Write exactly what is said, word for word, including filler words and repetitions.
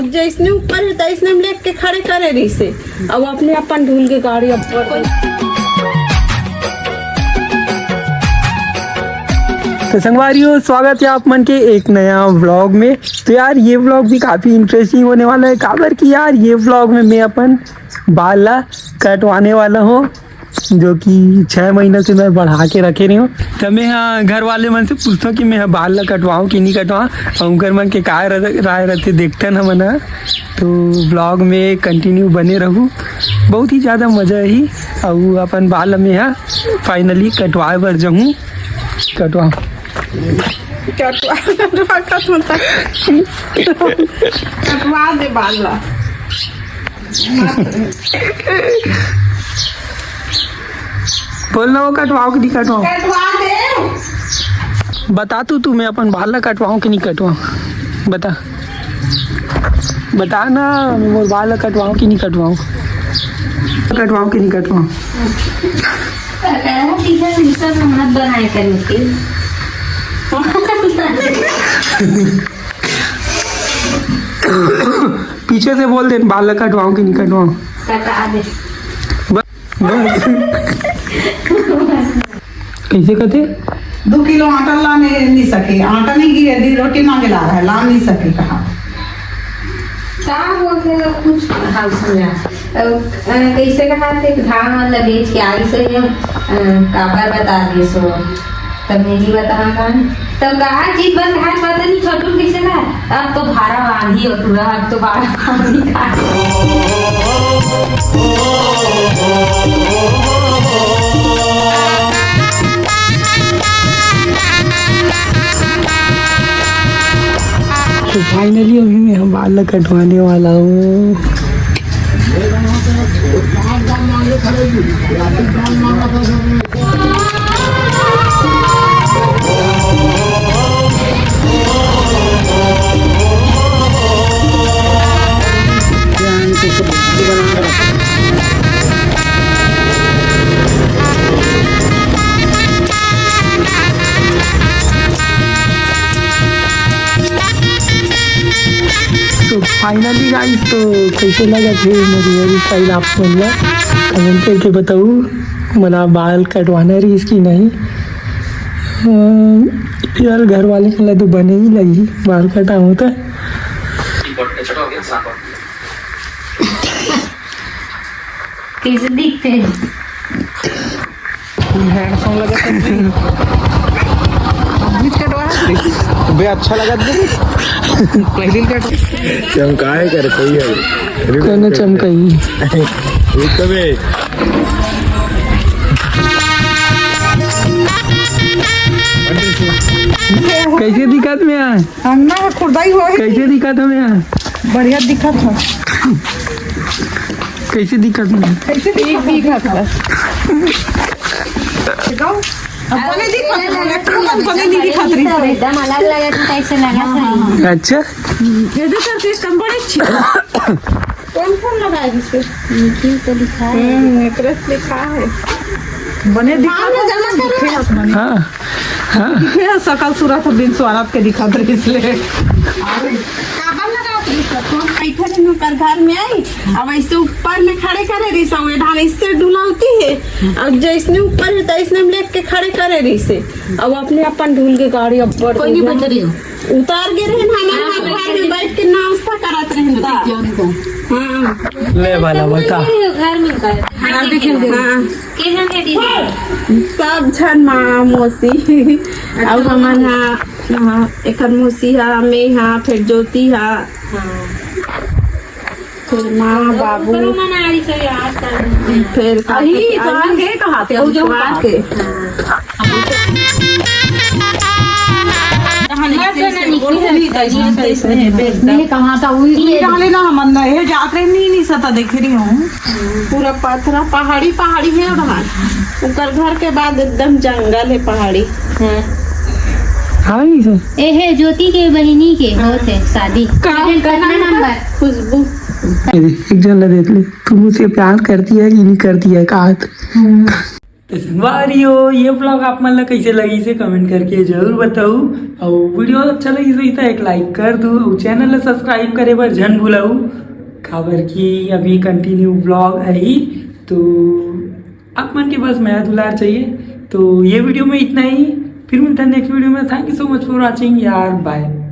जैसने ऊपर हे, तैसने में लेके खड़े करे रहिसे। अब अपने अपन ढूंढ के गाड़ी अब तो संगवारी हो, स्वागत है आप मन के एक नया व्लॉग में। तो यार, ये व्लॉग भी काफ़ी इंटरेस्टिंग होने वाला है, काबर कि यार, ये व्लॉग में मैं अपन बाल ला कटवाने वाला हूँ, जो कि छः महीना से मैं बढ़ा के रखे रहे हूँ। तो मैं, हाँ, घर वाले मन से पूछता हूँ कि मैं बाल ला कटवाऊँ कि नहीं कटवाऊँ, और उनकर मन के का र-, राय रहते, देखते हैं हमन ह। तो व्लॉग में कंटिन्यू बने रहू, बहुत ही ज़्यादा मज़ा ही। और अपन बाल में, हाँ, फाइनली कटवाए बर जाहूँ, कटवा कटवा कटवा कटवा कटवा दे बाल ला। बोल ना, वो कटवाओ कि नहीं कटवाओ? कटवा दे। बता तू, तू मैं अपन बाल ला कटवाऊँ कि नहीं कटवाऊँ? बता, बता ना, मैं मोर बाल ला कटवाऊँ कि नहीं कटवाऊँ? कटवाऊँ कि नहीं कटवाऊँ? पीछे से सब मत बनाए करने के। पीछे से बोल दे, बाल ला कटवाऊँ कि नहीं कटवाऊँ? कटा दे। बस। कैसे कहते? दो किलो आटा ला नहीं, नहीं सके, आटा नहीं गिरे, दी रोटी मांगे ला रहा है, ला नहीं सके कहा। का बोलते हो कुछ? हाँ, सुना। अ, अ, कैसे कहा थे, धान वाला बेच के आई से, अ, काबर बता दिए सो। तब नहीं बता कौन। तब कहा चीज बस है, पता नहीं छोटू कैसे कहा। अब तो भारा बांधी हो तू, अब तो भारा बांधी का। तो फाइनली अभी मैं हम बाल कटवाने वाला हूँ। तो फाइनली गाइस, तो कैसे लगा थे मोर हेयर स्टाइल आप मन ला? कमेंट करके बताऊ, मोला बाल कटवाना रहिस कि नहीं। अम, फिलहाल घर वाले के ला तो बने ही लगी बाल कटाऊँ तो। कैसे दिखते हैं? Handsome लगा था। अभी कटवा। बे, अच्छा लगा दे। पहले कट। चमकाए कर कोई है। कौन चमकाई? रुक तो बे। कैसे दिखत में है? अंगना में खुरदाई हो है। कैसे दिखत हमें है? बढ़िया दिखत है। कैसे दिखत में? कैसे ठीक दिखत है? देखो, अब बने दिखत है, लेकिन हम बने नहीं दिखत रही। एकदम अलग लगे तो कैसे लगा था? अच्छा। ये तो करके एकदम बड़े अच्छी। कौन कौन लगाए जिससे? निखिल तो लिखा है। हम्म, एकरे से लिखा है। बने दिखा हाँ, तो जमा करो। हाँ, हाँ। ये सकल सूरत बिन स्वारथ के दिखत रहिस ले। काबर लगावत रहिस तो? बैठे रहिन ओकर घर में आई, अब ऐसे ऊपर में खड़े करे रहिस, वो ढाल ऐसे डुलावती है, अब जैसने ऊपर है, तैसने में लेके खड़े करे रहिस। अब अपने अपन ढूंढ के गाड़ी अब कोई नहीं बैठ रही हो। उतार गे रहिन, हमन हाँ, घर में बैठ के नाश्ता करत रहिन ता। हाँ। ले वाला बता। घर में कर। हाँ, देखे दे। हाँ। के हम है दीदी? सब झन माँ, मौसी। अच्छा। अउ हमन हा, हाँ, एकर मौसी हा, मैं हा, फिर ज्योति हा। हाँ। फिर माँ, बाबू। ओकरो मन आ रही सो याद कर। फिर अही, काकी तो आई। आके कहा थे, अउ जो कहा थे। हाँ। ये कहाँ था? उही ये डाले ना, हमन ना, ये जात रहे, नहीं, नहीं सता देख रही हूँ। पूरा पथरा, पहाड़ी, पहाड़ी है उधर। ओकर घर के बाद एकदम जंगल है, पहाड़ी। हाँ, ये सर। ए है ज्योति के बहिनी के होत है शादी। का? कतना नंबर? खुशबू। ये देख, एक जन ला देख ले, तुम उसे प्यार करती है कि नहीं करती है, कहा था? तो संगवारी हो, ये vlog आप मन ला कैसे लगिस हे comment करके जरूर बताऊ। अउ video अच्छा लगिस होही त एक like कर दू, अउ channel ला subscribe करे बर झन भुलाऊ, काबर कि अभी continue vlog आही। तो आप मन के बस मया दुलार चाहिए। तो ये video में इतना ही, फिर मिलता है next video में। Thank you so much for watching यार, bye।